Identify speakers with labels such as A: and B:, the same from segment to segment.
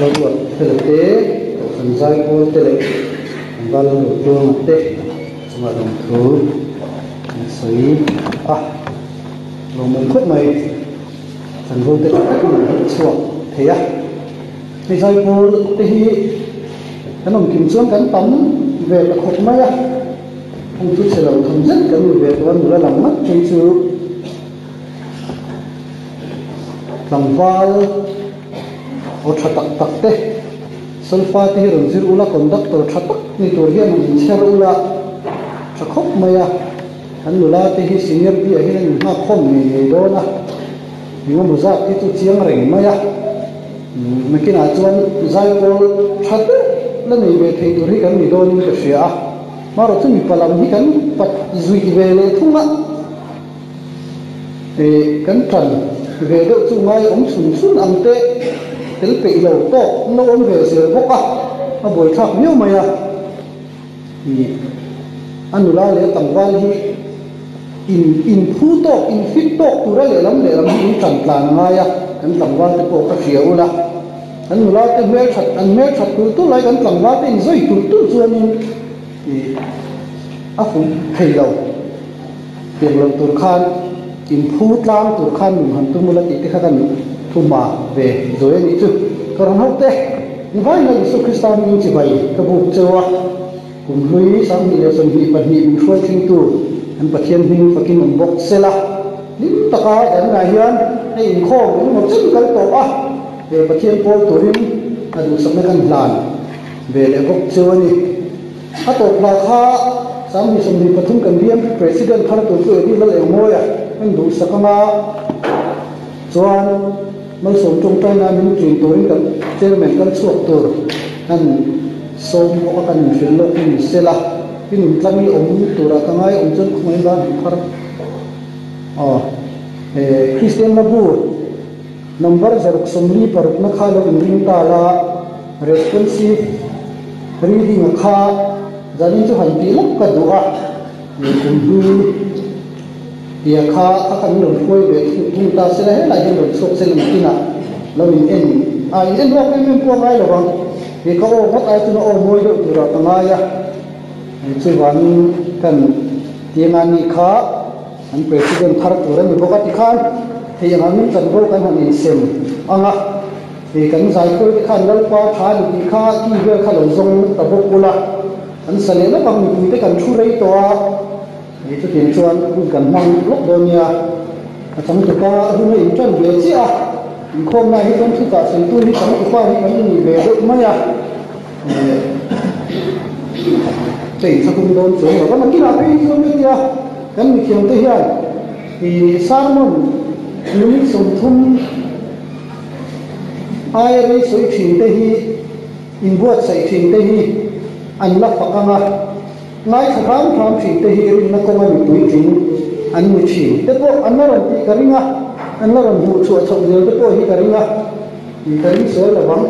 A: Lalruat Fela te, Kohhran Zaipawl te leh Tlangval Lalruatluanga te chungah lawmthu an sawi a, lawmawm khawp mai. Chanvo te tha takin an hmuh chhuak thei a. Hei Zaipawl te hi kan awm kim chuan kan tam ve ta khawp mai a, heng chu chhe lo tham zet kan ni ve tawh a, nula lam ngat phei chu tlangval aw tha tak tak te solfa te hi rawn zir ula conductor tha tak ni tur hian han inchher ula tha khawp mai a. Kan nula te hi senior B ah hian an inhngak khawm ngei ngei dawn a, engemaw zat hi chu chiang reng mai a, nakinah chuan zaipawl tha deuh la nei ve thei tur hi kan ni dawnin ka hria a, marawh chu mipa lam hi kan pat zuih ve leh thung a, eh kan tan ve deuh chu ngai awm chhun chhun ang te tel peih lo tawk an lo awm ve zel bawk a, a buaithlak viau mai a. Ih, a nula leh tlangval hi in in phu tawk, in fit tawk tura lehlam lehlam hi in tan tlan a ngai a, kan tlangval te pawh ka hria ula, kan nula te hmelthat an hmelthat tulh tulh lai kan tlangval te in zawi tulh tulh chuanin ih a fuh thei lo. Piang lo tur khan in phu tlang tur khan nun han tum ula tih te kha kan thuma ve zawi a nih chu. Ka rawn hauh te, Nivaina Isua Krista hmingin chibai ka buk cheu a, kum hlui 2022 min hruai thlengtu kan Pathian hming fakin awm bawk se la. Hlim taka danah hian hei inkhawm engemaw chen kal tawh a, he Pathian pawl turin a duhsakna kan hlan ve leh bawk cheu a ni. A tawp hla kha 2023 kan biam President thar tur chu Eddie Lalengmawia kan duhsak anga chuan malsawm tawngtaina min ṭin turin kan Chairman kal chhuak tur kan sawm bawk a, kan inhrilh lawk hi ni sela i nuntlang i awm turah ka ngai awm chuan khawngaih ban han phar aw he Kristian Labu Number 146 na kha lo inring ta la, responsive reading a kha zanin chu han tih lawk ka duh a, kum hlui tia kha a kan rawn hruai ve thung ta sela helai hian rawn chhuak sela nakinah lo in en a, in en ruak em em pawh a ngai lo vang, he ka aw ngawt ai chuan a aw mawi deuh turah ka ngai a, chuvangin kan tianga ni kha. An President thar tur a ni bawk a tikhan hei angin chanvo kan han insem ang a, hei kan zaikhawi te khan Lalpa tha a ni tih kha ki vel kha lo zawng ta bawk ula, kan sa leh lawk ang mipui te kan thu rei tawh a, hei chutiang chuan hun kan hmang lawk dawn nia. A changtupa hun a intan ve chiah a, inkhawmna hi chuan thuchah sawitu hi changtupa hi kan ni ve deuh mai a, Ka inchhakawm dawn chuang lo va, nakinah phei chuan hetia kan mithiamte hian ih sermon minute 30 aia rei sawi thin te hi inbuatsaih thin te hi an la fak ang a, ngaithla hram hram thin te hi rinna kawnga mipui tling an ni thin te pawh an la rawn tih ka ring a, an la rawn hmuh chhuah chhoh zel te pawh hi ka ring a, ka ring sual lo vang.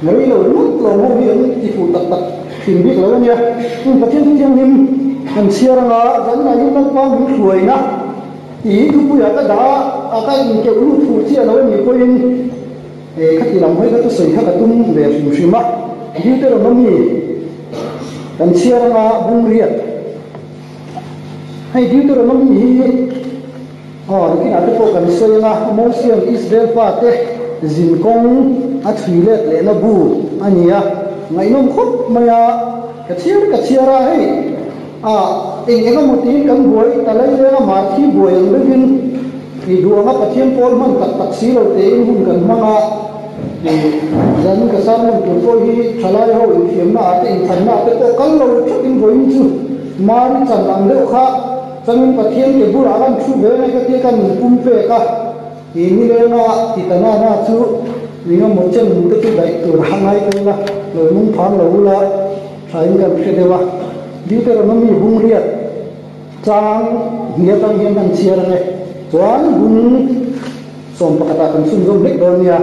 A: Rei lo ringawt lo ho hi an ti fuh tak tak thin bik lo a nia. Heng Pathian thu thianghlim kan chhiar anga zanah hian Lalpa min hruaina tih thupuiah ka dah a, ka inkeuh lut fuh chiah lo a nih pawhin khati lam hawi kha chu sawi kha ka tum ve hrim hrim a. Deuteronomy kan chhiar anga bung riat. Hei Deuteronomy hi Aw, nakinah te pawh kan sawi anga, Mosian Israel fate zin kawng a chhui let lehna bu a ni a, ngaihnawm khawp mai a, ka chhiar ka chhiar a, hei a eng eng emaw tiin kan buai ta lai leng a, Marthi buai ang deuhin i duh anga Pathian pawl hman tak tak si lo tein hun kan hmang a, i zan ka sermon tur pawh hi thalai ho inthiamna ah te inthanna ah te pawh kal lo theuhin vawiin chu Mari chan ang deuh kha Changin Pathian ke bulah kan thu ve mai ka tia kan inpum pek a, i nilenga ti ta na na chu engemaw chen te chu daih tur a ngai ta ila, lo nung phang lo ula thain kan hre deuh a. Deuteronomy bung riat chang hnih atang hian kan chhiar ang e. Chuan bung 11 ah kan chhunzawm hlek dawn nia.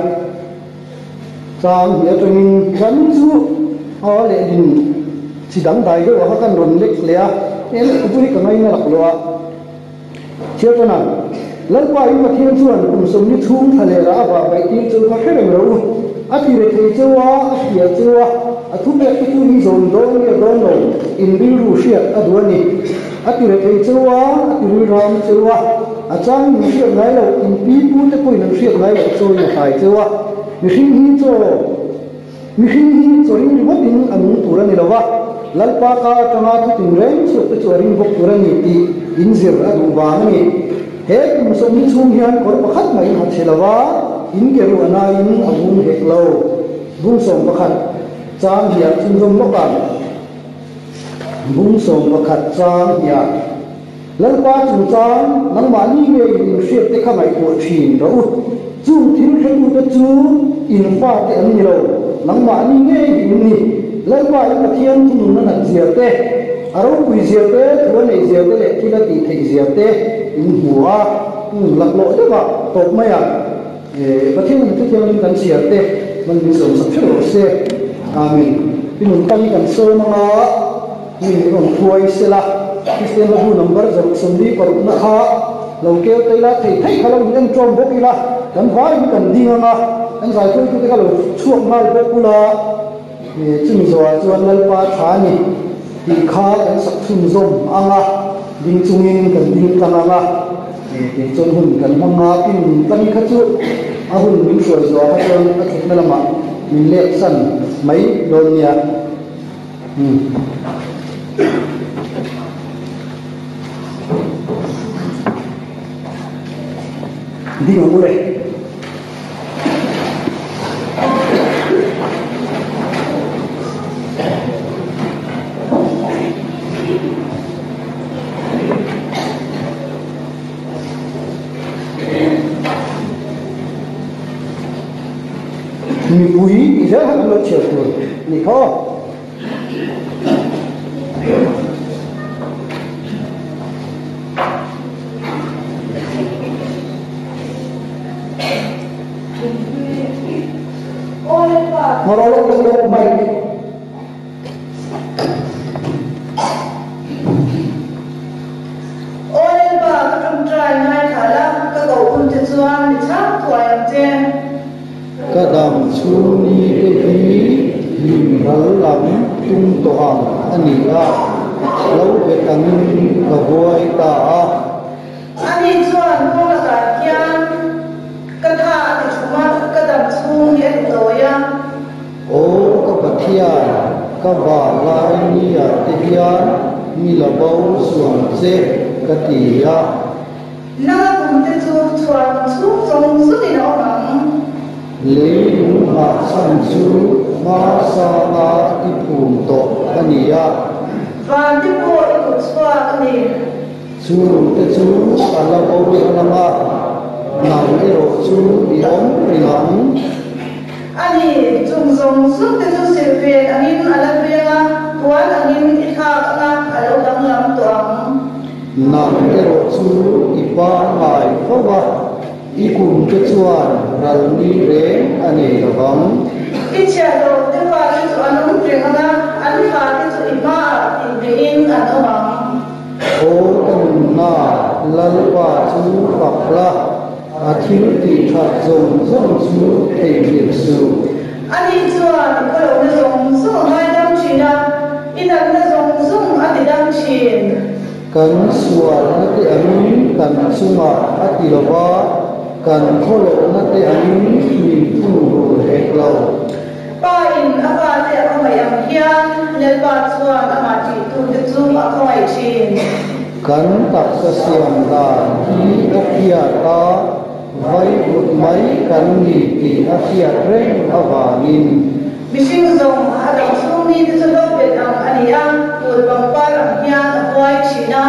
A: Chang hnih atangin kan chu a lehlin chi dangdai deuh a kha kan rawn lek leh a, he lehkhabu hi ka ngaina lak lo a. Thiatana, Lalpa in Pathian chuan kum 40 chhung thla leh rah a vah vaih tir chu kha hre reng lo u. A ti rethei cheu a, a fiah cheu a, a thupek te chu in zawm dawn nge dawn lo, in rilru hriat a duh a ni. A ti rethei cheu a, a ti rilram cheu a, a chang in hriat ngai loh, in pi pu te pawhin an hriat ngai loh chaw in a hlai cheu a. Mihring hi chaw, mihring hi chaw ring ringawt in a nung tur a ni lo va, Lalpa ka atanga thu tinreng chhuak te chu a ring bawk tur a ni tih in zir a duh vang a ni. He kum sawmli chhung hian kawr pakhat mah in ha chhe lo va, in ke ruah nain a vung hek lo. Bung 11 chang hiah chhunzawm lawk a. Bung 11 chang hiah, Lalpa chungchang nangmahni nge in inhriat te kha ngaihtuah thin rawh u. Chung thil hretute chu in fate an ni lo, nangmahni ngei hi in ni. Lalpa in Pathian thunun a nat zia te, A ropui zia te, thu a neih zia te leh thil a tih theih zia te in hmu a, laklawh deuh ah tawp mai a, Pathian in thuthianghlim kan chhiar te man min sawm sak hreuh rawh se. Amen. I nun tang hi kan sawm anga mi min rawn hruai sela, Kristian hlabu number 46 na kha lo keu ta ila, thei thei kha lo in en ṭawm bawk ila, kan vaiin kan ding anga, kan zaitawitute kha lo chhuak nghal bawk ula, Chumi zawhah chuan Lalpa tha a ni tih kha kan sak chhunzawm ang a, ding chungin kan ding tlang ang a, tih chuan hun kan hmang a, tin tlang kha chu a hun min hruai zawhah kha chuan a thutna lamah min lek san mai dawn nia. Ding ang u le. Mipui tih zel kha kan lo chhiar tur a nih kha aw.
B: Aw Lalpa, ka ṭawngṭai ngaithla la, ka koh hun che chuan mi chhang thuai ang che.
A: Ka dam chhung ni te hi hlim ral lam tum tawh ang a ni a, lo bet angin ka buai ta a.
B: Ani chuan kawng lakah hian ka tha a ti thum a, ka dam chhung hi a ti tawi a.
A: Aw ka Pathian, ka vah lai niah te hian mi la bo suang che ka ti a.
B: Nanga kum te chu chhuan chhung zawng zawngin a awm ang.
A: Lei lung nghah chhan chu hma sanga i phum tawh a ni a.
B: Van te pawh i kut chhuak a ni.
A: Chung te chu a la bo reng a, nang erawh chu i awm reng ang.
B: A ni, chung zawng zawng te chu silhfen angin a la veng a, puan angin i thlak anga a lo danglam tawh ang.
A: Nang erawh chu i pa ngai fo va, i kum te chuan ral ni reng a nei lo vang.
B: I chhiat loh te fate chu an awm reng ang a, an fate chu i hmaah tihbeihin an awm ang.
A: Aw ka nunna, Lalpa chu fak la, a thil tih that zawng zawng chu theihnghilh suh.
B: Ani chuan i khawlohna zawng zawng a ngaidam thin a, i natna zawng zawng a tidam thin.
A: Kan sualna te angin kan chungah a ti lo va, kan khawlohna te angin min thungrul hek lo.
B: Pa in a fate a khawngaih ang hian Lalpa chuan amah ṭihtute chu a khawngaih ṭhin.
A: Kan taksa siam dan hi a hriat a, vaivut mai kan ni tih a hriat reng avangin.
B: Mihring zawng a dam chhung ni te chu hlawk bet ang a ni a, kut pangpar ang hian a huai thin a.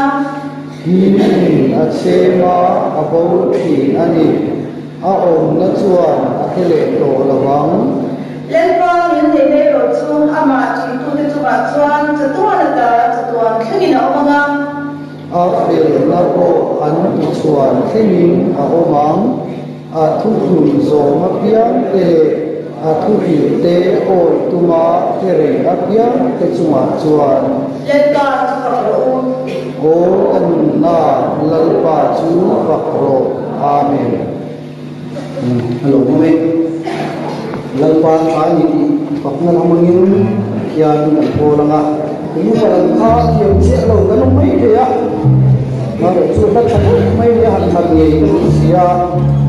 A: Thil in a chhem a, a bo thin a ni. A awmna chuan a hre leh tawh lo ang.
B: Lalpa min neih mai erawh chu amah ṭihtute chungah chuan chatuan ata chatuan thlengin a awm ang a.
A: A felna pawh an tuchhuan thlengin a awm ang. A thuhlun zawm apiang te leh a thuhrilh te awi tuma hre reng apiang te chungah chuan.
B: Lalpa chu fak rawh u.
A: Aw ka nunna, Lalpa chu fak rawh. Amen. A lo awm e. Lalpa tha a ni tih fakna lam angin Pathian kan pawl ang a, tunu palan kha thiam chiah lo kan awm mai thei a, marawh chu hla tha deuh mai hi a han that ngei ka duh si a,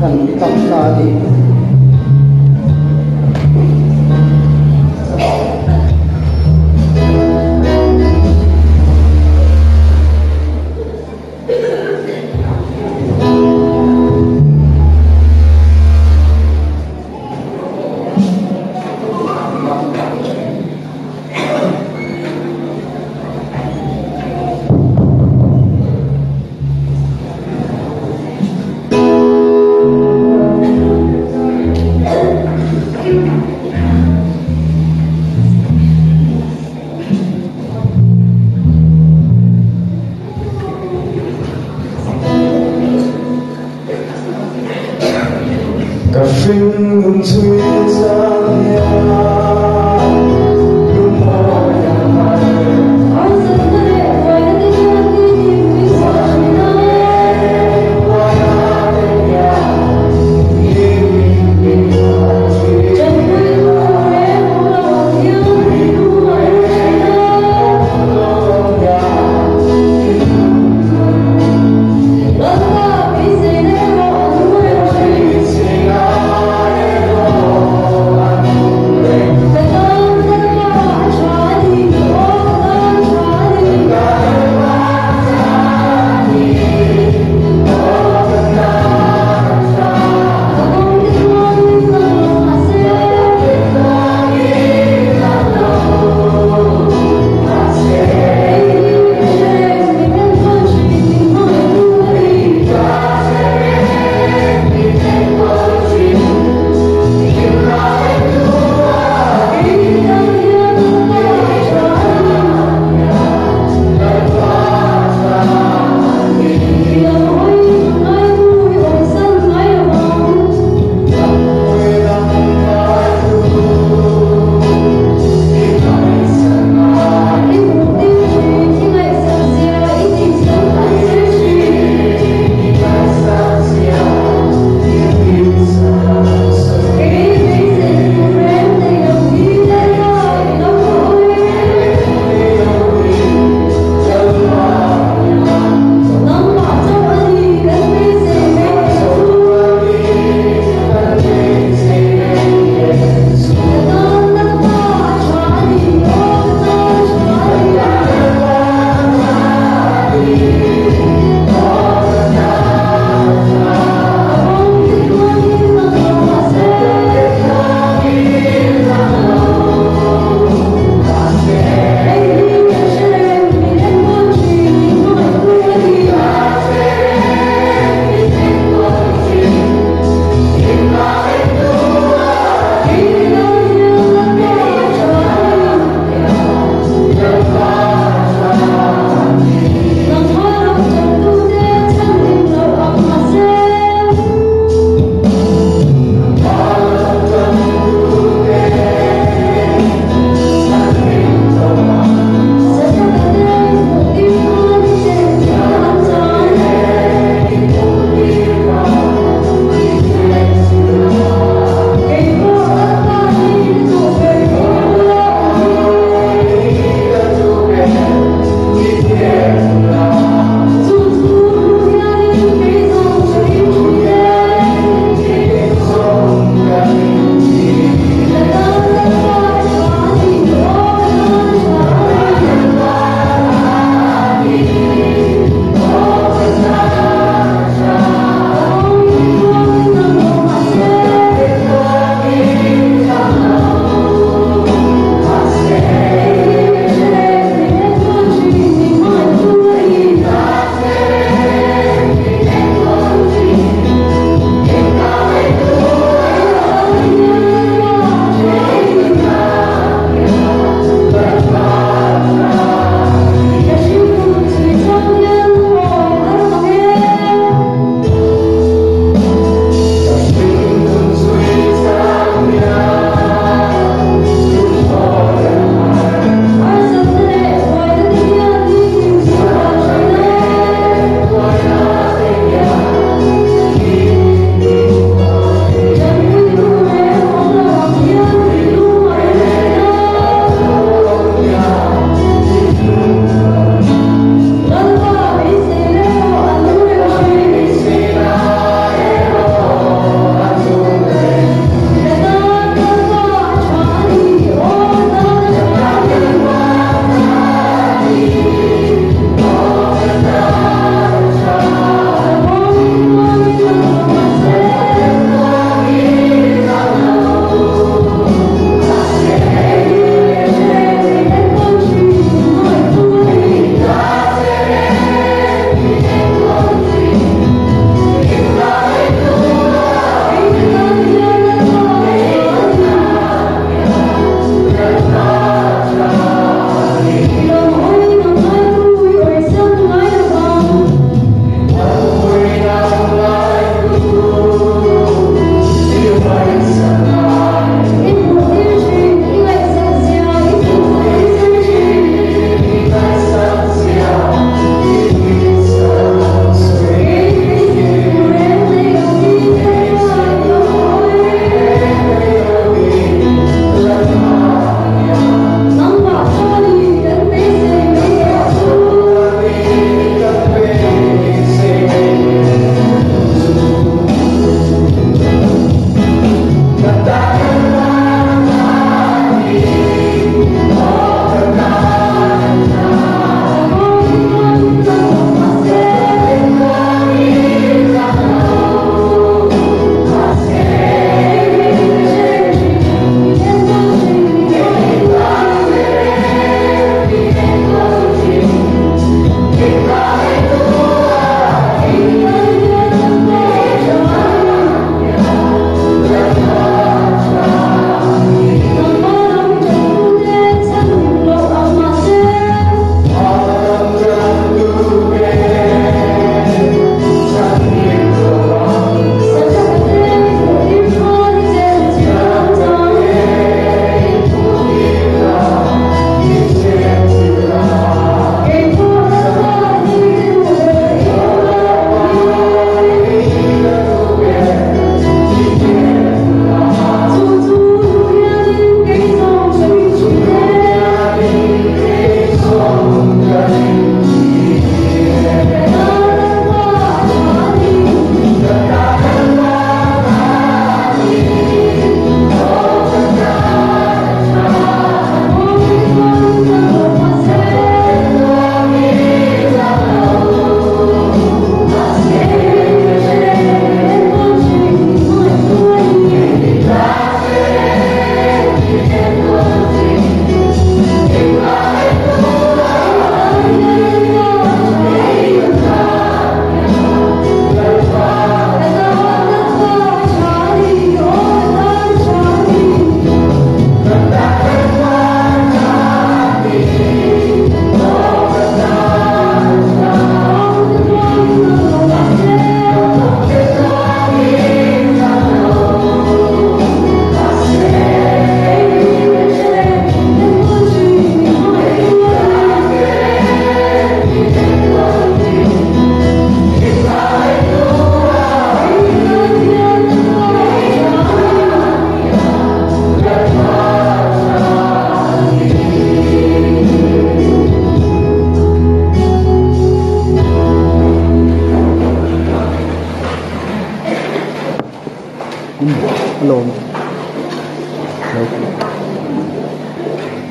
A: kan ti tak ta a ni.
C: Ka hringnun chhui chang hian lungmawi a hmai.
D: Harsatna leh buaina te hian mi hi mui suah thin a. Tanpuitu reng awm lo ang hian mi lu a en thin a. Lalpa beiseina erawh a nung reng thin.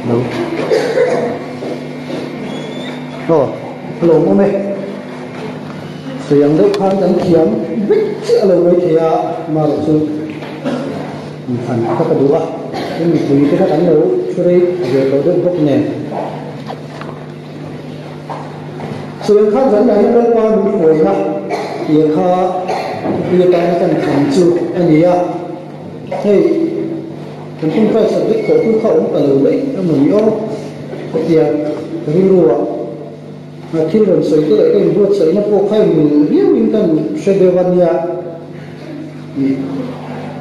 A: Lo Aw a lawmawm e. Sawi ang deuh khan kan thiam vek chiah lo mai thei a, amaherawh chu inthlan kha ka duh a, tin mipui te kha kan lo thu rei ve tawh deuh bawk nen. Sawi ang khan zan lah hian Lalpa min hruaina tih kha thupui atana kan thlan chu a ni a, hei kan tawngtai subject thawhtu kha awm ta lo daih emaw ni aw ka tia rilru ah. A thil rawn sawi te leh ka inbuatsaihna pawh kha inmil viauin ka hre deuh a nia. Ih,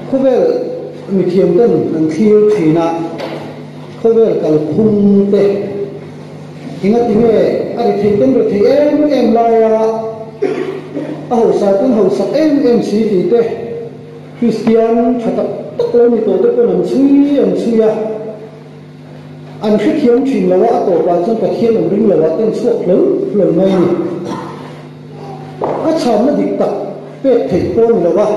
A: khawvel mithiam ten an thlir thin a, khawvel kalphung te engati nge a ri thei ten ri thei em em laia a hausa ten hausak em em si tih te Kristian tha tak tak lo ni tawh te pawn an chhui an chhui a. An hrethiam thin lo a, a tawpah chuan Pathian an ring lo a, ten chhuak hlawl hlawl mai a ni. A chhanna dik tak pek theih pawh a ni lo a,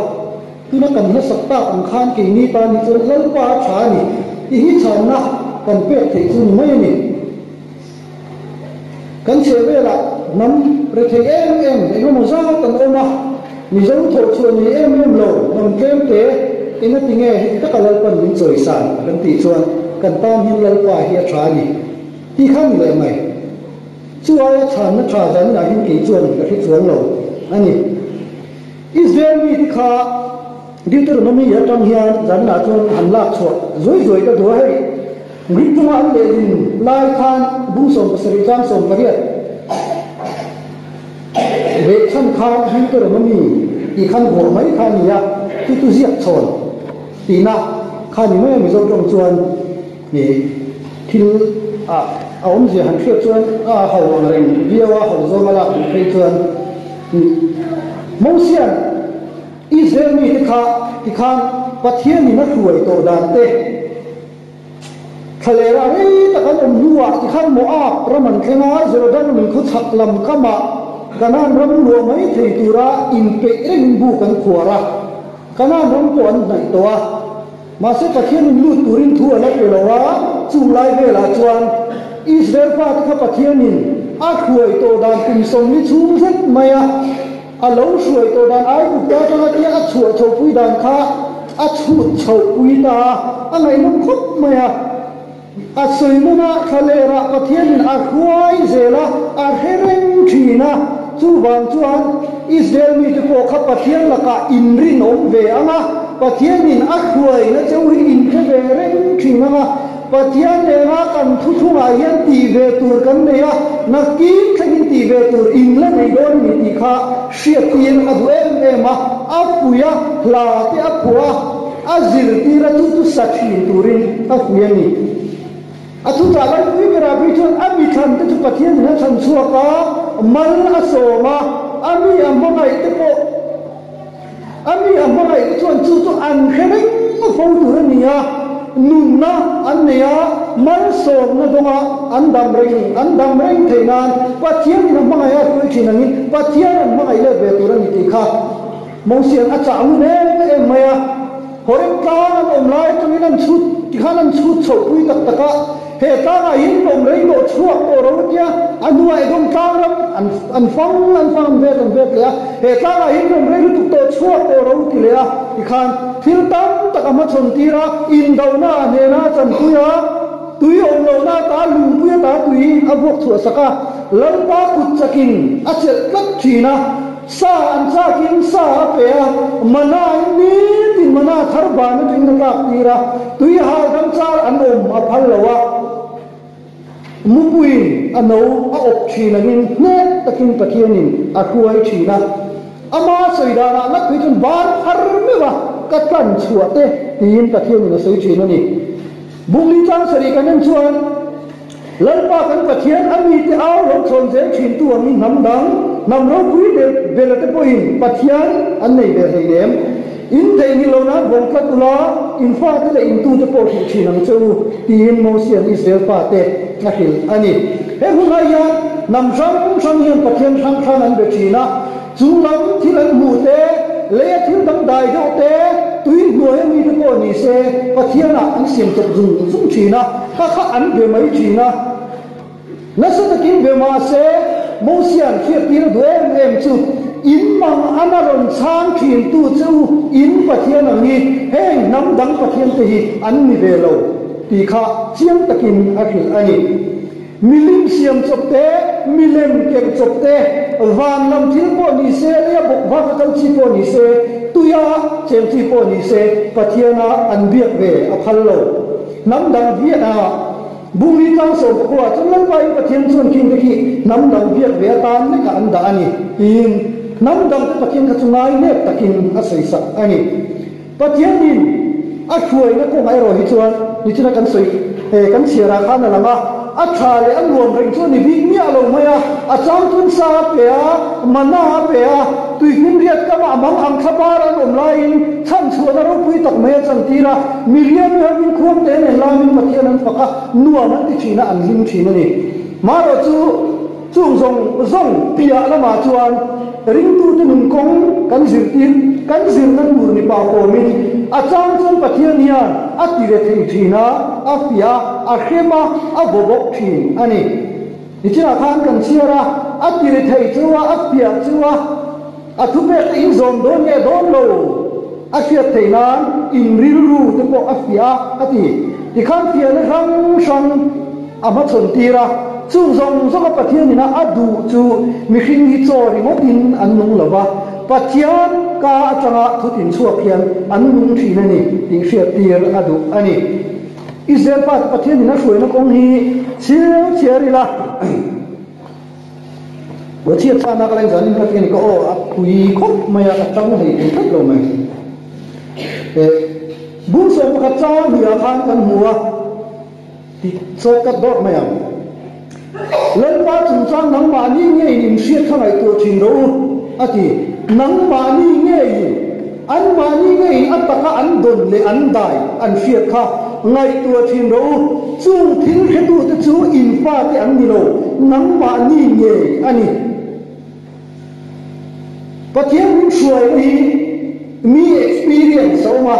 A: tuna kan hmasak tak ang khan keini tan hi chuan Lalpa a tha a ni tih hi chhanna kan pek theih chu ni mai a ni. Kan chheh velah hnam rethei em em engemaw zat an awm a, Mizo thawhchhuah nei em em lo hnam tlem te engati nge heti taka Lalpan min chawisan kan tih chuan kan tan hian Lalpa hi a tha a ni tih kha ni leh mai. Chu aia chhanna tha zaninah hian kei chuan ka hre chuang lo a ni. Israel mite kha Deuteronomy atang hian zaninah chuan han lak chhuah zuai zuai ka duh a hei. Greek chunga an lehlin lai khan bung 17 tlang 18 leh chhan khan Deuteronomy tih khan vuah mai kha a ni a, chu chu ziak chhawn tihna kha ni mai a Mizo tawng chuan thil a awmzia han hriat chuan a ho ang reng viau a, ho zawng a lak duh phei chuan Mosian Israel mite kha tikhan Pathianin a hruai tawh dan te, Thlalera rei tak an awm hnuah tikhan Moab ram an thleng a, Jordan lui khaw chhak lam kamah Kanaan ram luah mai thei tura inpeih rengin buk an khuar a, Kanaan ram pawh an hnaih tawh a. Mahse Pathianin lut turin thu a la pe lo a, chung lai velah chuan Israel fate kha Pathianin a hruai tawh dan kum 40 chhung zet mai a, A lo hruai tawh dan Aigupta atanga tia a chhuah chhohpui dan kha a chhut chhohpui ta a, a ngaihnawm khawp mai a. A sawi nawn a, thlalerah Pathianin a hruai zel a, a hre reng thin a. Chuvang chuan Israel mite pawh kha Pathian lakah inrinawm ve ang a, Pathianin a hruaina cheu hi inhre ve reng thin ang a. Pathian nena kan thuthlungah hian tih ve tur kan nei a, nakin thlengin tih ve tur in la nei dawn a ni tih kha hriattir a duh em em a, a fuih a, hla te a phuah a, a zirtir a, chu chu sa thin turin a fuih a ni. A thuchah laipui berah phei chuan a mithlan te chu Pathian in a chhan chhuak a, mal a sawm a, a mi a hmangaih te pawh A mi a hmangaih te chuan chu chu an hre reng fo tur a ni a, nunna an nei a, malsawmna dawnga an dam reng an dam reng thei nan Pathianin a hmangaih a hruai thin angin Pathian an hmangaih let ve tur a ni tih kha Mosian a chah ngun em em mai a. Horeb tlang an awm lai atangin an chhut tikhan an chhut chhohpui tak tak a. He tlangah hian in awm rei tawh chhuak tawh ro tia a hnuah Edom tlang ram an an fang an fang an vet an vet leh a, he tlangah hian in awm rei lutuk tawh chhuak tawh ro ti leh a tikhan thil tam tak a hmachhawn tir a, indona a hnena a chanpui a, tui awm lohna ata lungpui ata tui a vuak chhuah sak a, Lalpa kut chakin a chelh tlat thin a. Sa an chakin sa a pe a, mana in nitin mana thar ban atangin a tlak tir a, tui hal dang char an awm a phal lo a, mupuiin a no a awp thin angin hneh takin Pathianin a hruai thin a. Ama sawi danah ngat phei chuan bar phar meuh a, ka tlan chhuah te tiin Pathianin a sawi thin a ni. Bungli tlang sarih kan en chuan. Lalpa kan Pathian a mite au lo chhawn zel thintu angin hnam dang, hnam ropui ber bera te pawhin Pathian an nei ve hleinem. In theihnghilh lo nan vawng tlat ula, in fate leh in tute pawh hrilh thin ang che u, tiin Mosian Israel fate a hrilh a ni. He hunah hian hnam hrang hrang hian Pathian hrang hrang an be thin a, Chung lam thil an hmuh te, leia thil dangdai deuh te, tui hnuai a mite pawh ni se, Pathianah an siam chawp zung zung thin a. Kha kha an be mai thin a. Nasa takin be mah se, Mosia'n hriattir a duh em em chu, In mang an a rawn chhang thin tu che u, in Pathian ang hi heng hnam dang Pathian te hi an ni ve lo, tih kha chiang takin a hrilh a ni. Milim siam chawp te, milem kerh chawp te, van lam thil pawh ni se, leia bawk vak a kal chi pawh ni se, tuia cheng chi pawh ni se, Pathiana an biak ve a phal lo. Hnam dang biak a Bumi tlang sawmpakua chuan Lalpain Pathian chuan khing te khi hnam dang biak ve atan lekah an dah a ni tiin hnam dang te Pathian kha chu ngai nep takin a sawisak a ni. Pathianin a hruaina kawngah erawh hi chuan nichina kan sawi kan chhiarah khan a lang a, a tha leh a nuam reng chu a ni bik miah lo mai a, a changtun sa a pe a, mana a pe a, tuifinriat kamah a mang ang thla bar an awm laiin chhanchhuahna ropui tak mai a chantir a, Miriam i hovin khuangte nen lamin Pathian an fak a, nuam an ti thin a, an hlim thin a ni. Marawh chu chung zawng zawng piah lamah chuan ringtute nun kawng kan zirtir, kan zirna tur ni pah kawmin a chang chuan Pathian hian a ti re thei thin a, a fiah a, a hrem a, a vaw bawk thin a ni. Nichinah khan kan chhiar a, a ti re thei chu a, a fiah chu a. A thupek te in zawm dawn nge dawn lo a hriat theih nan in rilru te pawh a fiah a, a ti. Tikhan fiahna hrang hrang a hmachhawn tir a, chung zawng zawnga Pathian ina a duh chu mihring hi chaw ringawtin an nung lo va, Pathian ka atanga thutin chhuak hian an nung thin a ni tih hriat tir a duh a ni. Israel pa te Pathian ina hruaina kawng hi chhiar chhiar ila. Ruchia chhana ka lain zanin ka ti a ni ka aw a pui khawp mai a, ka tang hlei thei tlat lo mai. Eh, bung sawm pakhat chang hliah khan kan hmu a, ti chawt kat dawt mai ang. Lalpa chungchang nangmahni ngeiin in hriat kha ngaihtuah thin rawh u, a ti. Nangmahni ngeiin, anmahni ngeiin a taka an dawn leh an dai an hriat kha Ngaihtuah thin rawh u, chung thil hretute chu in fate an ni lo, nangmahni ngei a ni. Pathian min hruaina hi mi experience a awm a,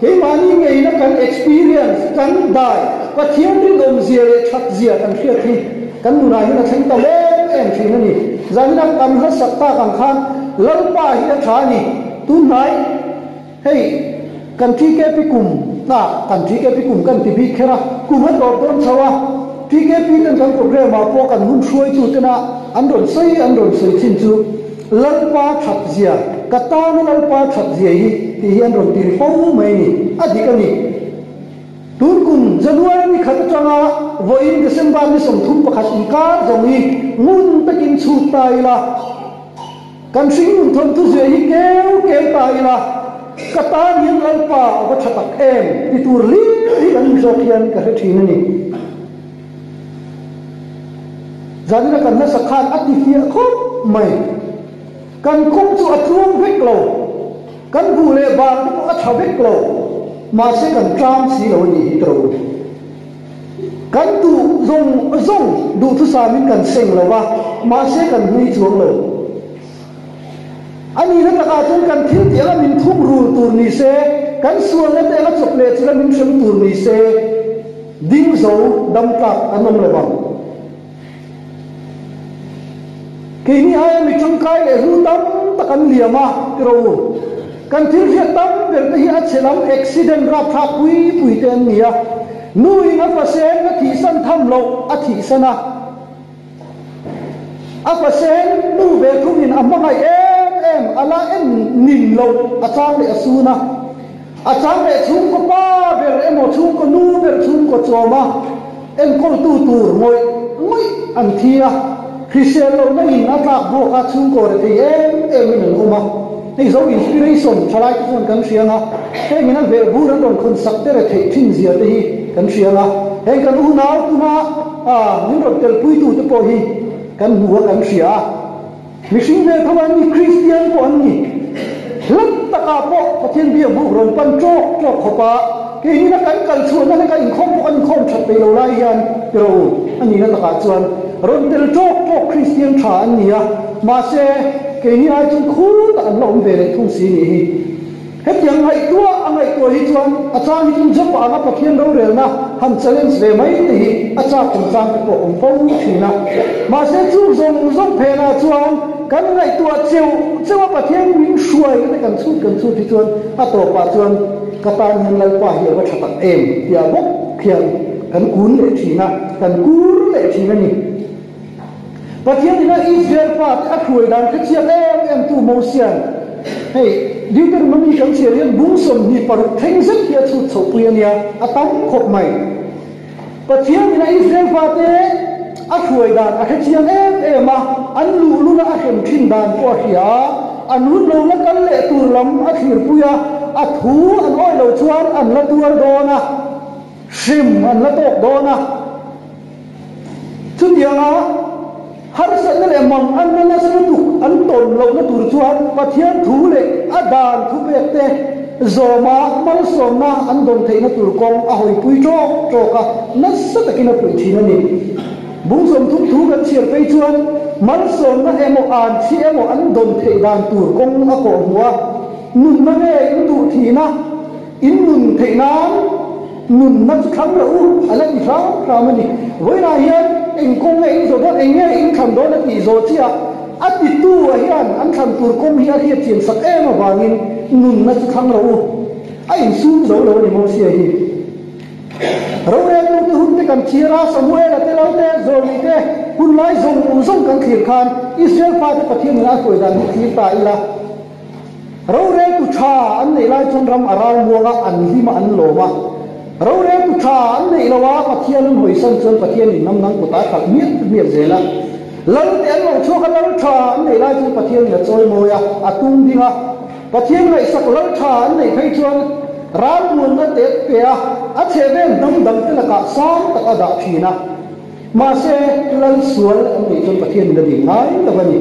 A: keimahni ngeina kan experience, kan dai, Pathian rinawmzia leh thatzia kan hriat hi kan nunah hian a thleng ta em em thin a ni. Zanina kan hlasak tak ang khan Lalpa hi a tha a ni, tunhnai. Hei, kan TKP kum ah, kan TKP kum kan ti bik kher a, kum a tawp dawn chho a, TKP ten kan programme ah pawh kan hun hruaitu tena an rawn sawi an rawn sawi chin chu Lalpa that zia, ka tana Lalpa that zia hi tih hi an rawn ti ri fo mai a ni, a dik a ni. Tun kum January ni khat atanga vawiin December ni 31 inkar zawng hi ngun takin chhut ta ila, Kan hringnun thawnthu zia hi keu keu ta ila, ka tan hian Lalpa a va tha tak em ti tur hlir hi kan ni zawk hian ka hre thin a ni. Zanina kan hmasa khan a ti fiah khawp mai. Kan kawng chu a tluang vek lo, kan buh leh bang te pawh a tha vek lo, mahse kan tlang si lo a nih hi tawh u. Kan duh zawng zawng duhthusamin kan seng lo va, mahse kan hlui chuang lo. A nihna takah chuan kan thil tih anga min thum rul tur ni se, kan sualna te anga chawp leh chilh a min hrem tur ni se, ding zo dam tlak an awm lo vang. Keini aia mi tangkai leh hlu tam tak an liam a, ti rawh u. Kan thil hriat tam ber te hi a chhe lam accident rapthlak pui pui te an ni a. Nuin a fasen a thihsan tham loh a thihsan a. A fasen nu ve thungin a hmangaih em em a la en nin loh a chang leh a sun a. A chang leh chhungkaw pa ber emaw chhungkaw nu ber chhungkaw chawma enkawltu tur ngawih ngawih an thi a, hrisel lohna in a tlak buak a chhungkaw rethei em em in an awm a. Hei zo inspiration thalai te chuan kan hria ang a, heng in a veh bur an rawn khawn sak te retheih thin zia te hi kan hria ang a, heng kan unau tuna min rawn telpui tu te pawh hi kan hmu a kan hria a. Mihring ve tho an ni, Kristian pawh an ni. Hlat takah pawh Pathian biak buk rawn pan ṭawk ṭawk khawp a, keinina kan kal chhuahna hleka inkhawm pawh kan inkhawm ṭhat peih lo lai hian ti rawh u, a nihna takah chuan rawn tel ṭawk ṭawk Kristian ṭha an ni a, mahse keini ai chuan khur tak an la awm ve leh thung si nih hi. Hetiang ngaihtuah a ngaihtuah hi chuan a chang hi chuan Job-a anga Pathian rorelna. han challenge ve mai te hi a chak chungchang te pawh awm fo thin a. Mahse chung zawng zawng phenah chuan kan ngaihtuah cheuh cheuh a Pathian min hruai te kan chhut kan chhut hi chuan a tawpah chuan ka tan hian Lalpa hi a va tha tak em tia bawk khian kan kun leh thin a, kan kur leh thin a ni. Pathian ina Israel fate a hruai dan kha chiang em em tu Mosian hei Deuteronomy kan chhiar hian bung 26 thleng zet hi a chhut chhoh pui a nia, a tam khawp mai. Pathian ina Israel fate a hruai dan a hre chiang em em a, an luhlul a a hrem thin dan pawh a hria a, an hun lo la kal leh tur lam a thlir pui a, a thu an awih lo chuan an la tuar dawn a, hrem an la tawk dawn a. Chutianga harsatna leh mang an la nasa lutuk an tawn lohna tur chuan Pathian thu leh a dan thupek te zawma malsawmna an dawn theihna tur kawng a hawipui ṭawk ṭawk a, nasa takin a puih ṭhin a ni. Bung 30 thu kan chhiar phei chuan malsawmna emaw an chhi emaw an dawn theih dan tur kawng a kawhhmuh a, nunna nge in duh thihna, In nun theih nan nunna chu thlang loh u, a la ti hram hram a ni. Vawiinah hian eng kawng nge in zawh dawn, eng nge in thlan dawn a tih zawh chiah a titu ah hian an thlan tur kawng hi a hriat chian sak em avangin nunna chu thlang loh u. A insum zo lo a ni Mosia hi. Roreltu te hun te kan chhiar a, Samuela te lo te, Zawlni te hun lai zawng zawng kan thlir khan Israel fate Pathianin a hruai dan hi thlir ta ila. Roreltu tha an neih lai chuan ram a ral muang a, an hlim a, an lawm a. Roreltu tha an neih lo a, Pathian an hawisan chuan Pathianin hnam dang kutah a hralh mial mial zel a. Lal te an lo chhuak a, lal tha an neih lai chuan Pathianin a chawi mawi a, a tung ding a. Pathian ngaihsak lal tha an neih phei chuan ral muanna te pe a, a chhehvel hnam dang te lakah sang tak a dah thin a. Mahse, lal sual an neih chuan Pathianin a ding ngai lo a ni.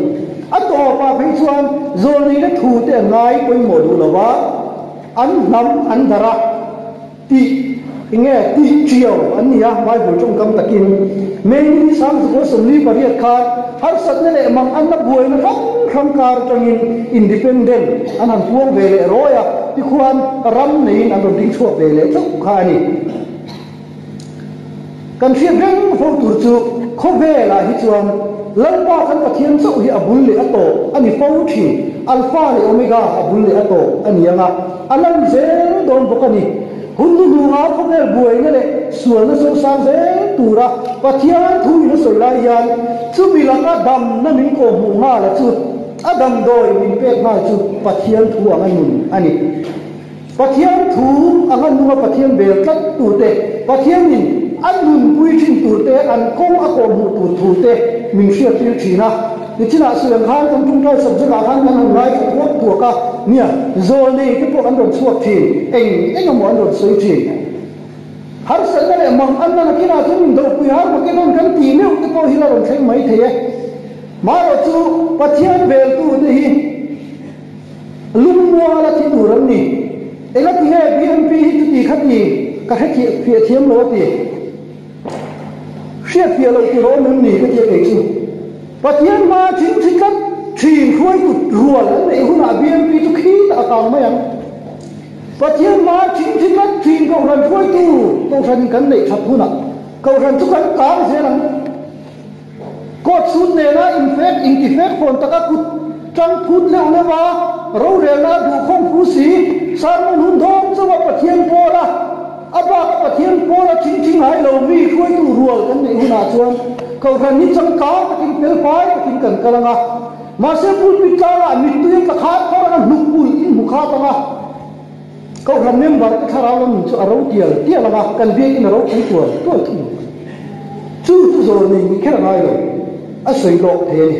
A: A tawpah phei chuan zawlneina thu te an ngai pawimawh duh lo va, an hnam an darh a, tih enge tih ṭiau an ni a, Bible ṭawngkam takin. May ni 1948 khan harsatna leh mang anna buaina hrang hrang kar aṭangin Independent an han puang ve leh rawi a, tikhuan ram neiin an rawn ding chhuak ve leh chauh kha a ni. Kan hriat reng fo tur chu khawvelah hi chuan Lalpa kan Pathian chauh hi a bul leh a tawp a ni fo thin. Alpha leh Omega a bul leh a tawp a ni ang a, a lan zel dawn bawk a ni. Hun hnuhnunga khawvel buaina leh sualna sosang zel tura Pathian thu in a sawi lai hian chumi laka damna min kawhhmuh nghala chu a damdawi min pek nghal chu Pathian thu anga nun a ni. Pathian thu anga nunga Pathian bel tlat turte, Pathianin a nunpui thin turte, an kawng a kawhhmuh tur thute min hriattir thin a. Nichinah suiang khan kan tungtai subject ah khan kan han ngaithla thuak thuak a, nia, zawlnei te pawh an rawn chhuak thin, eng eng emaw an rawn sawi thin. Harsatna leh mang an na nakinah chuan indopui har Makedon kan tih meuh te pawh hi la rawn thleng mai thei e. Marawh chu Pathian beltute hi. Lungmual a thi tur an ni. Eng a ti nge BMP hi chuti kha ti ka hre fiah thiam lo a ti. Hriat fiah loh tur a awm em ni ka ti a kei chu. Pathian hma thing thi tlat thin hruaitu rual an neih hunah BMP chu khi tak a kang mai ang. Pathian hma thing thi tlat thin Kohhran hruaitu Kohhranin kan neih that hunah Kohhran chu kan kang zel ang. Coat suit nena infek intifek fawn taka kut tang phut leuh leuh a, rorelna a duhkhawm fu si, sermon hun dawng chauh a Pathian pawl a, a bak a Pathian pawl a thing thing ngai lo mi hruaitu rual kan neih hunah chuan Kohhran hi changkang takin felfai takin kan kal ang a, mahse pulpit tlangah mittui a tla khat thar ang a, hnuk ulh in hmu khat ang a. Kohhran member te thlarau lam nun chu a ro tial tial ang a, kan biakin a ropui tual tual thung. Chu chu zawl nei nih kher a ngai lo, a sawi lawk thei a ni.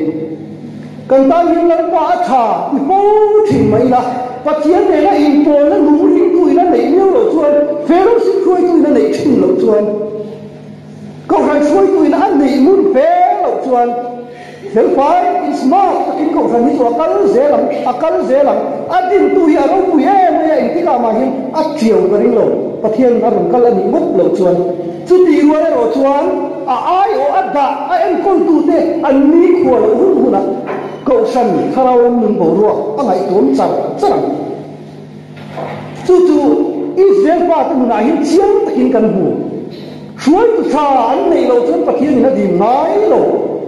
A: Kan tan hian Lalpa a tha ti fo thin mai ila, Pathian nena inpawlna nung ringtu in a neih miau loh chuan, fellowship hruaitu in a neih thin loh chuan, Kohhran hruaitu in a neih ngun fe loh chuan, Felfai in smart takin Kohhran hi chu a kal zel ang, a kal zel ang. A dintu hi a ropui em mai a, engtikah mah hian a tiau ka ring lo. Pathian a rawn kal a nih ngawt loh chuan. Chutih rual erawh chuan a aiawh a dah a enkawltute an nikhua loh hun hunah Kohhran thlarau lam nun boruak a ngaihtuam char char ang. Chu chu Israel fate nunah hian chiang takin kan hmu. Hruaitu tha an neih loh chuan Pathianin a dim ngai lo.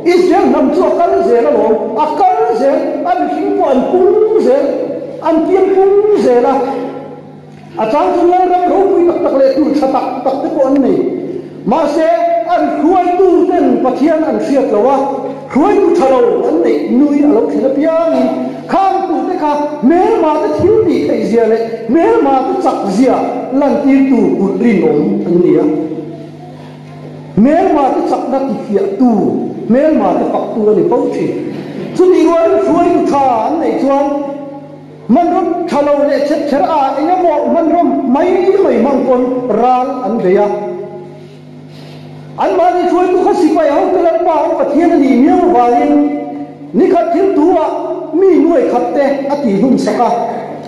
A: Israel hnam chu a kal zel alawm, a kal zel, a mihring pawh an pung zel, an piang pung zel a. A chang chu Lalram ropui tak tak leh tur tha tak tak te pawh an nei. Mahse, an hruaitu ten Pathian an hriat lo a, hruaitu tha lo an neih nui a lo thlen apiangin khang tute kha hmelma te thil tih theih zia leh hmelma te chak zia lantirtu kut rinawm an ni a. Hmelma te chakna tifiahtu, hmelma te faktu a ni fo thin. Chutih rualin hruaitu tha an neih chuan, Hmanraw tha lo leh chep kher a eng emaw hmanraw mai mai hmang pawn ral an bei a. Anmahni hruaitu kha sipai hote Lalpa ang Pathian a nih miau avangin nikhat thil tu ah mi nuai khat te a tih hlum sak a.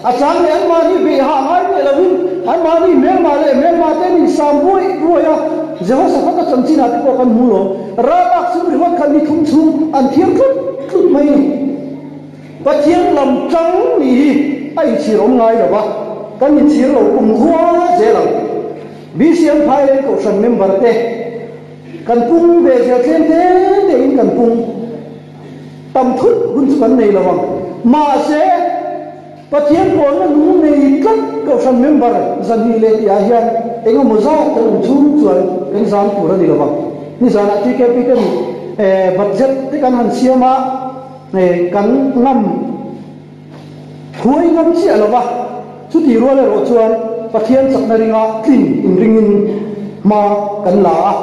A: A chang leh anmahni beih hah ngai teh lovin anmahni hmelma leh hmelma te an insam buai buai a. Jehoshaphat-a chanchinah te pawh kan hmu lo. Ral lak chung ringawt khan ni thum chhung an thiar tlut tlut mai a ni. Pathian lam tang nih hi a inchhir awm ngai lo va, kan inchhir lo kum khua zel ang. BCM Phaileng Kohhran member te kan pung ve zel tlem te te in kan pung tam thut hun chu kan nei lo ang. Mahse, Pathian pawlna nung nei tlat Kohhran member zahnih leh tihah hian eng emaw zat kan awm chhung chuan kan zam tur a ni lo vang. Nizanah TKP ten budget te kan han siam a. Kan ngam huai ngam chiah lo va, chutih rual erawh chuan Pathian chakna ringa tlin inringin hma kan la a,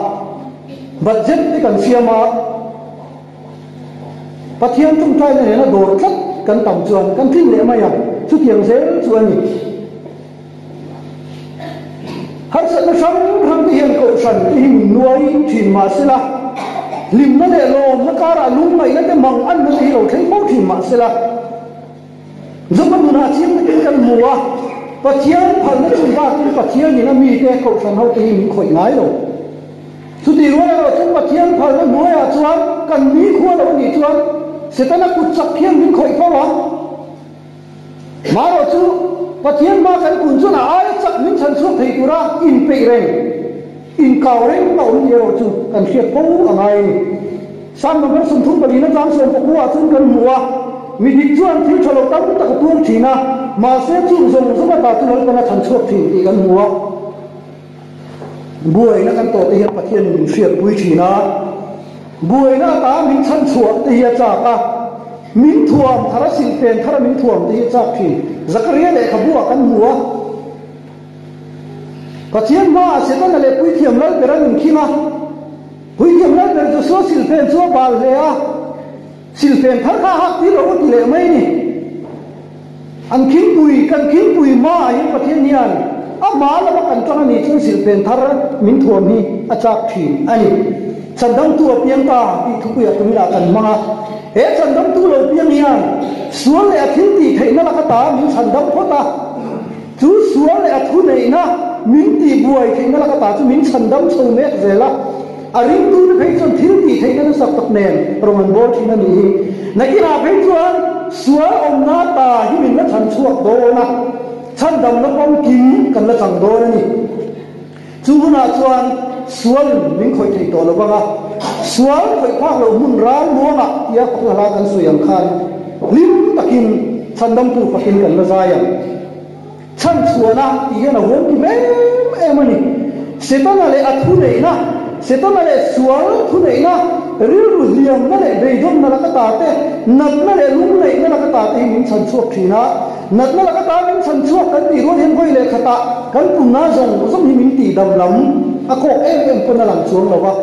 A: budget te kan siam a, Pathian tawngtaina nena dawr tlat kan tam chuan kan tlin leh mai ang, chutiang zel chu a ni. Harsatna hrang hrang te hian kohhran te hi min nuai thin mah sela, hlimna leh lawmna karah lungngaihna te mang anna te hi lo thleng fo thin mah sela, Joba nunah chiang takin kan hmu a, Pathian phalna chung bakin Pathianin a mite kohhran ho te hi min khawih ngai lo. Chutih rual erawh chuan Pathian phalna hnuaiah chuan kan nikhua lo anih chuan Setana kut chak hian min khawih fo ang. Marawh chu Pathian hma kan kun chuan a aia chak min chhan chhuak thei tura inpeih reng, inkau reng a awm tih erawh chu kan hriat fo a ngai a ni. Psalm number 34 atang 19 ah chuan kan hmu a, Mi dik chuan thil tha lo tam tak a tuar thin a, mahse chung zawng zawng ata chu Lalpan a chhan chhuak thin tih kan hmu a. Buaina kan tawh te hian Pathianin min hriatpui thin a, buaina ata min chhan chhuah te hi a chak a, min thuam thar a silhfen thar a min thuam te hi a chak thin. Zakaria lehkhabu ah kan hmu a, Pathian hmaah Setana leh Puithiam Lalber an inkhing a, Puithiam Lalber Joshua silhfen chu a bal hle a, Silhfen thar kha a hak tir lo a ti leh mai a ni. An khingpui, kan khingpui hmaah hian Pathian hian a hma lama kan tang a nih chuan silhfen thar min thuam hi a chak thin a ni. Chandamtu a piang ta tih thupuiah tuminah kan hmang a. He chandamtu lo piang hian sual leh a thil tih theihna laka ta min chhandam phawt a. Chu sual leh a thuneihna min tihbuai theihna laka ta chu min chhandam chho mek zel a. A ringtute phei chuan thil tih theihna nasa tak nen rawn an bawl thin a nih hi. Nakinah phei chuan sual awmna ta hi min la chhan chhuak dawn a, chhandamna pawmkim kan la chang dawn a ni. Chu hunah chuan sual min khawih thei tawh lo vang a, sual khawih phak loh hmun ral muangah tia pakhat hla kan sawi ang khan hlim takin chhandamtu fakin kan la zai ang. Chhanchhuahna tih hian a huam kim em em a ni. Setana leh a thuneihna, Setana leh sual thuneihna, rilru hliamna leh beidawnna laka ta te, natna leh lungneihna laka ta te hi min chhanchhuak thin a. Natna laka ta min chhanchhuak kan tih rual hian vawi leh khatah kan pumna zawng zawng hi min tihdam lam a kawk em em pawn a lang chuang lo va.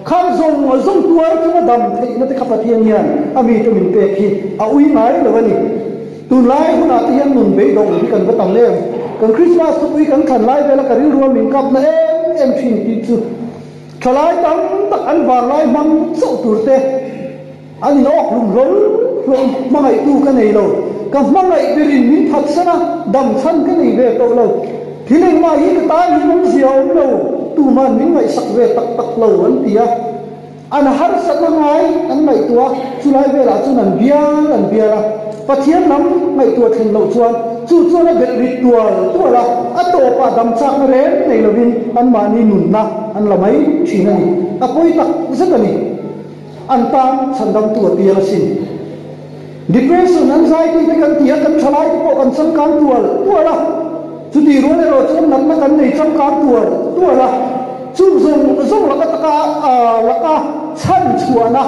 A: Khang zawng zawng tuar chunga dam theihna te kha Pathian hian a mite min pek hi a ui ngai lo a ni. Tunlai hunah te hian nun beidawng hi kan va tam em? Kan Krismas thupui kan thlan lai vela ka rilru a min kapna em em thin tih chu thalai tam tak an vanglai hmang chauh tur te an in awk hlum hlawl hlawm hmangaihtu ka nei lo. Ka hmangaih berin min phatsan a, dam chhan ka nei ve tawh lo. Thil engmah hi ka tan hian awmzia a awm lo, tuman min ngaihsak ve tak tak lo an ti a. An harsatna ngai an ngaihtuah a, chulai velah chuan an bial an bial a. Pathian lam ngaihtuah thlen loh chuan chu chuan a belh rit tual tual a, a tawpah damchakna reng nei lovin anmahni nunna an la mai thin a ni. A pawi tak zet a ni. An tan chhandamtu a piang asin. Depression, anxiety te kan ti a, kan thalai te pawh kan changkang tual tual a, chutih rual erawh chuan natna kan nei changkang tual tual a, chung zawng zawng laka taka laka chhan chhuahna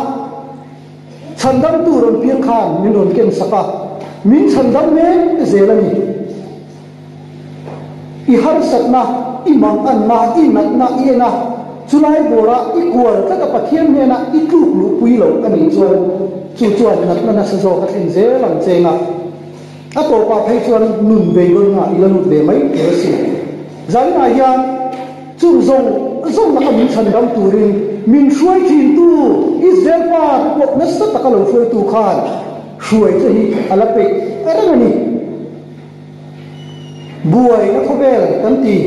A: chhandamtu rawn piang khan min rawn ken sak a, min chhandam mek zel a ni. I harsatna, i manganna, i natna i en a, chulai bawrah i kual tlat a Pathian hnenah i tluk luhpui lo a nih chuan chu chuan natna nasa zawk a thlen zel ang cheng a. A tawpah phei chuan nun beidawnna i la lut ve mai tur a si. Zaninah hian chung zawng zawng laka min chhandam turin min hruai thintu Israel pa te pawh nasa taka lo hruaitu khan hruai che hi a la peih reng a ni. Buaina khawvel kan ti,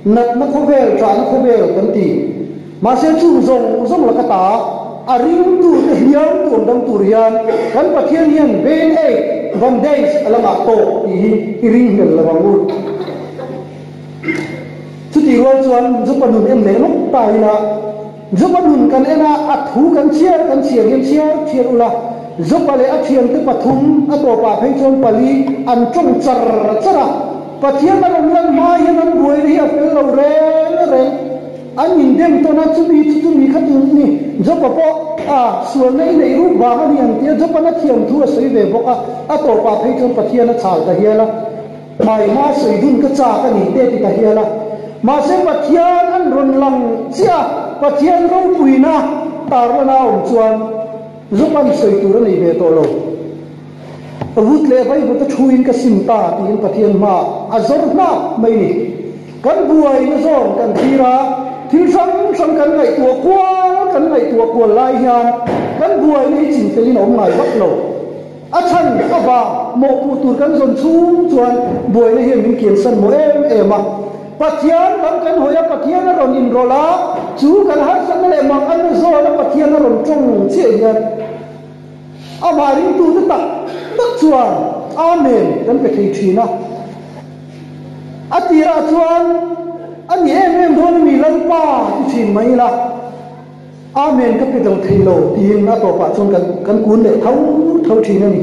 A: natna khawvel, ṭahna khawvel kan ti. Mahse chung zawng zawng laka ta a ringtute hliam tuam dam tur hian kan Pathian hian Band Aid, Bandage, a la ngah tawh tih hi i ring hmel lo ang u. Chutih rual chuan Jopa nun en leh lawk ta ila, Jopa nun kan en a, a thu kan chhiar kan chhiar hian chhiar chhiar ula, Jopa leh a thiante pathum, a tawpah phei chuan pali, an tawng char char a. Pathian a rawn lan hma hian an buaina hi a fel lo reng reng. An indem tawn a, chumi chu chumi kha chu ni. Jopa pawh a sualna i neih ruk vang a ni ang tia Jopa'n a thiam thu a sawi ve bawk a, a tawpah phei chuan Pathian a chhal ta hial a. Hmai hma sawi dun ka chak a ni te ti ta hial a. Mahse Pathian an rawn lang chiah a, Pathian ropuina tarlana a awm chuan Jopan sawi tur a nei ve tawh lo. Vut leh vaivut a thuin ka sim ta tiin Pathian hma a zawr hlak mai ni. Kan buaina zawn kan thlir a, thil hrang hrang kan ngaihtuah kual kan ngaihtuah kual lai hian kan buaina hi chinfelin a awm ngai vak lo. A chhan avang mawhpuh tur kan zawn chhung chuan buaina hian min kiansan maw em em a. Pathian lam kan hawi a, Pathian a rawn inrawlh a, chu kan harsatna leh mang an na zawn a Pathian a rawn tawng chiah hian amah ringtute tak tak chuan Amen kan pe thei thin a. A tirah chuan a ni em em dawn a mi Lalpa ti thin mai ila. Amen ka pe dang thei lo tiin a tawpah chuan kan kan kun leh tho tho thin a ni.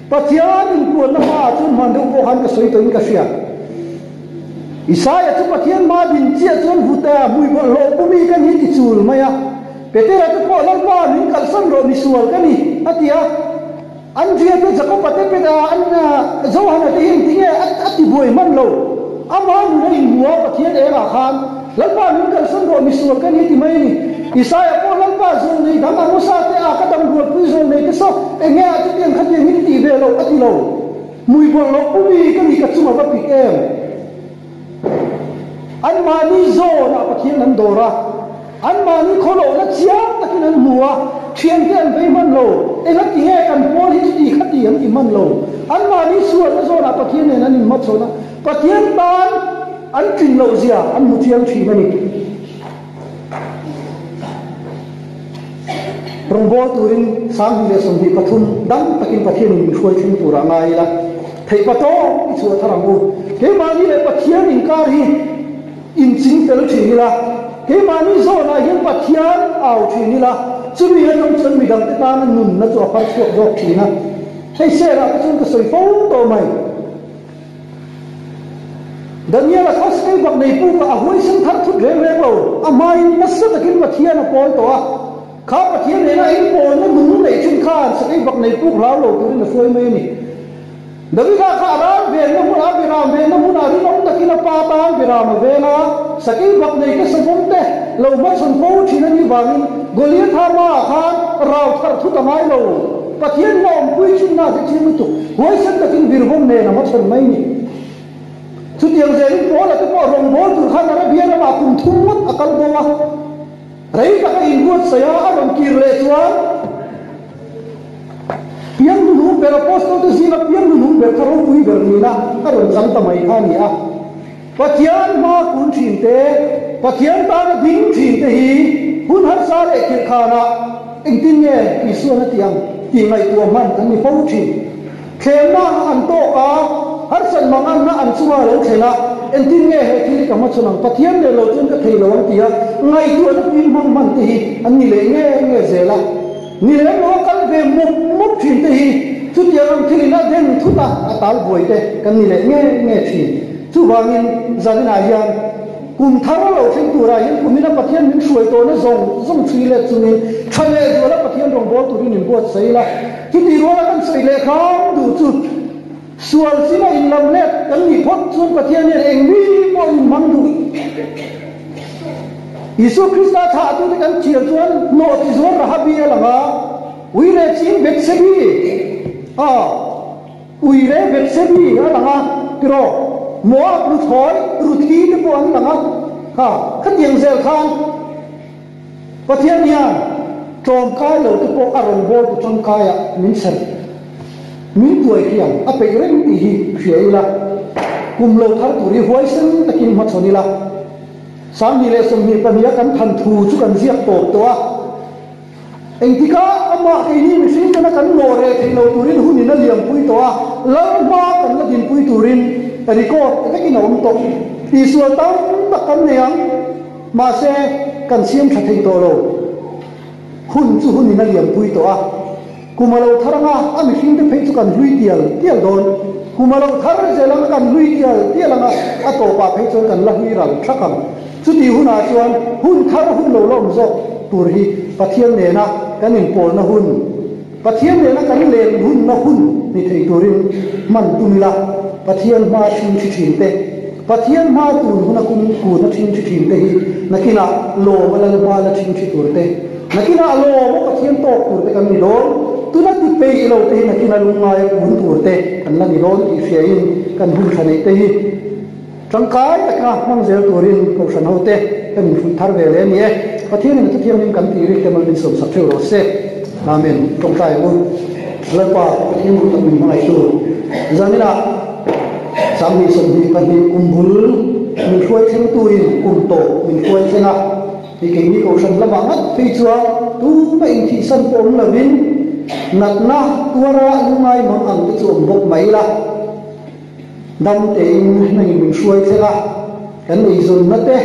A: Pathian inpuanna hmaah chuan hman deuh pawh khan ka sawi tawhin ka hria. Isaia chu Pathian hma din chiah chuan Vutea hmui bawlhhlawh pumi ka ni ti chul mai a. Petera te pawh Lalpa min kalhsan rawh misual ka ni a ti a. Andria te Jakoba te Peta an Johana te hi engtinge a ti buai hman lo. Ama nun a inhmu a, Pathian engah khan Lalpa min kalsan rawh misual ka ni ti mai a ni. Isaia pawh Lalpa zawl nei dang Amosa te a ka dam rualpui zawl nei te saw enge ah chutiang khatiang hi ti ve lo a ti lo. Hmui bawlhhlawh pumi ka ni ka chunga va pik em. Anmahni zawnah Pathian an dawr a. Anmahni khawlohna chiang takin an hmu a, thiante an vei hman lo. Enga ti nge kan pawl hi chuti kha ti an ti hman lo. Anmahni sualna zawnah Pathian nen an inhmachhawn a, Pathian tan an tlin loh zia an hmu chiang thin a ni. Rawngbâwl turin 2023 dang takin Pathianin min hruai thleng turah ngai ila, theihpa tawp i chhuah thar ang u. Keimahni leh Pathian inkar hi inching fel thin ila, keimahni zawnah hian Pathian au thin ila, chumi atang chuan midangte tana nunna chu a phar chhuak zawk thin a. Hei selah te chuan ka sawi fo tawh mai. Daniel-a kha sikei bak nei puk a, a huaisen thar thut reng reng lo. A hmain nasa takin Pathian a pawl tawh a. Kha Pathian nena inpawlna nung neih thin khan sikei bak nei puk hlau lo turin a hruai mai a ni. Davida kha a ral venna hmunah, a biram venna hmunah rinawm takin a pa tan biram a ven a, sakei bak nei te savawm te lo hmachhawn fo thin a nih vangin Goliatha hmaah khan rau thar thut a ngai lo. Pathian hma awmpui thinna te chiang lutuk, huaisen takin virvawm nen a hmachhawn mai ni. Chutiang zelin Paula te pawh rawngbâwl tur khan Arabia ramah kum thum ngawt a kal bo a. Rei taka inbuatsaih a, a rawn kir leh chuan piang hnuhnung ber Apostol te zinga piang hnuhnung ber kha ropui ber nihna a rawn chang ta mai kha a ni a. Pathian hma kun thin te, Pathian tana ding thin te hi hun harsa leh khirhkhanah engtin nge Isuan a tih ang tih ngaihtuah hman an ni fo thin. Thlemna an tawk a, harsat manganna an chunga lo thlen a. Engtin nge he thil hi ka hmachhawn ang? Pathian leh lo chuan ka thei lo ang tia ngaihtuahna tui hmang hman te hi an ni leh nge nge zel a. Ni lem lo a kal ve mup mup thin te hi chutiang ang thilin a den thut a, a tal buai te kan ni leh nge nge thin. Chuvangin zaninah hian kum thar lo thleng turah hian kumina Pathian min hruai tawhna zawng zawng chhui let chungin tha leh zuala Pathian rawngbâwl turin inbuatsaih ila. Chuti ruala kan sawi leh hram duh chu Sual sima inlam let kan nih phawt chuan Pathian hian eng mi pawh in hmang duh. Isua Krista thlahtute kan thial chuan hnawh ti zual Rahabi a lang a, uire ching Bethsebi a, uire Bethsebi a lang a, tiraw, Moab luthawi Ruthi te pawh an lang a, kha khatiang zel khan Pathian hian tlawmkai lo te pawh a rawn bawl tu tangkaiah min chher, min tuai thiam a peih reng tih hi hria ila, kum lo thar tur hi huaisen takin hmachhawn ila. 2022 a kan than thu chu kan ziak tawp tawh a, engtika amah keini mihring tena kan nawh reh theih lo turin hunin a liampui tawh a, lal hma kan la dinpui turin record vekin a awm tawh. Tihsual tam tak kan nei ang. Mahse, kan siam tha thei tawh lo. Hun chu hunin a liampui tawh a. Kum a lo thar anga a mihringte phei chu kan hlui tial tial dawn. Kum a lo thar zel anga kan hlui tial tial anga a tawpah phei chuan kan la hlui ral thak ang. Chutih hunah chuan hun thar hun lo la awm zawk tur hi Pathian nena kan inpawlna hun, Pathian nena kan len hunna hun ni thei turin hman tum ila, Pathian hma thin thi thin te, Pathian hma tun huna kum kuna thin thi thin te hi nakinah lawm a lal hma la thin thi tur te, nakinah lawm a Pathian tawk tur te kan ni dawn, tuna ti peih lo te hi nakina lungngai a kun tur te kan la ni dawn tih hriain kan hun tha neih te hi tangkai taka hmang zel turin Kohhran hote kan infuih thar ve leh a ni e. Pathianin a thuthianghlim kan tih rik te mal min sawmsak theuh rawh se. Amen. Tawngtai ang u. Lalpa, Pathian duh tak min hmangaih tu. Zaninah 2022 kum bul min hruai thlengtuin kum tawp min hruai thleng a. Hei keini Kohhran lamah ngat phei chuan tumah inthihsan pawh awm lovin natna tuara lungngai mang ang te chu awm bawk mai la. Dam tein nangin min hruai thleng a, kan eizawnna te,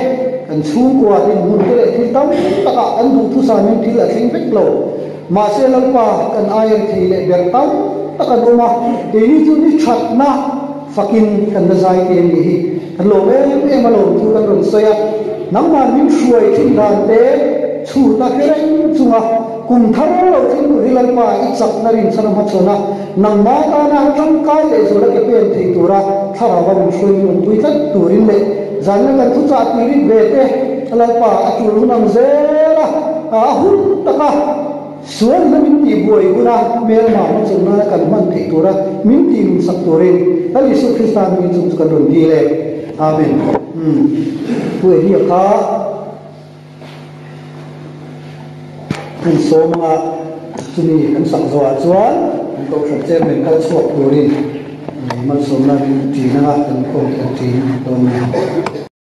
A: kan chhungkua dinhmun te leh thil tam takah kan duhthusamin thil a thleng vek lo. Mahse Lalpa kan aia thei leh ber tam tak an awm a, keini chu ni thatna fakin kan la zai te anih hi. Kan lawm em em a lawmthu kan rawn sawi a, nangmah min hruai thin dan te chhut a hre reng chunga kum thar lo thleng tur hi Lalpa i chakna rinchhan a hmachhawn a, nangmah tana tangkai leh zuala ke pen thei tura thlarau a min hruai min awmpui tlat turin leh zanna kan thuchah tih rit ve te Lalpa a tul hun ang zel a, a hun taka Sualna min tih buai huna hmelma hmachhawn nana kan hman theih tura min tih nun sak turin Lal Isua Krista hmingin chung chu kan rawn dil e. Amen. Umm. Pu Elia kha kan sawm anga chumi kan sak zawhah chuan kan kohhran chairman kal chhuak turin malsawmna min ṭin anga kan khawm kan ṭin dawn nia.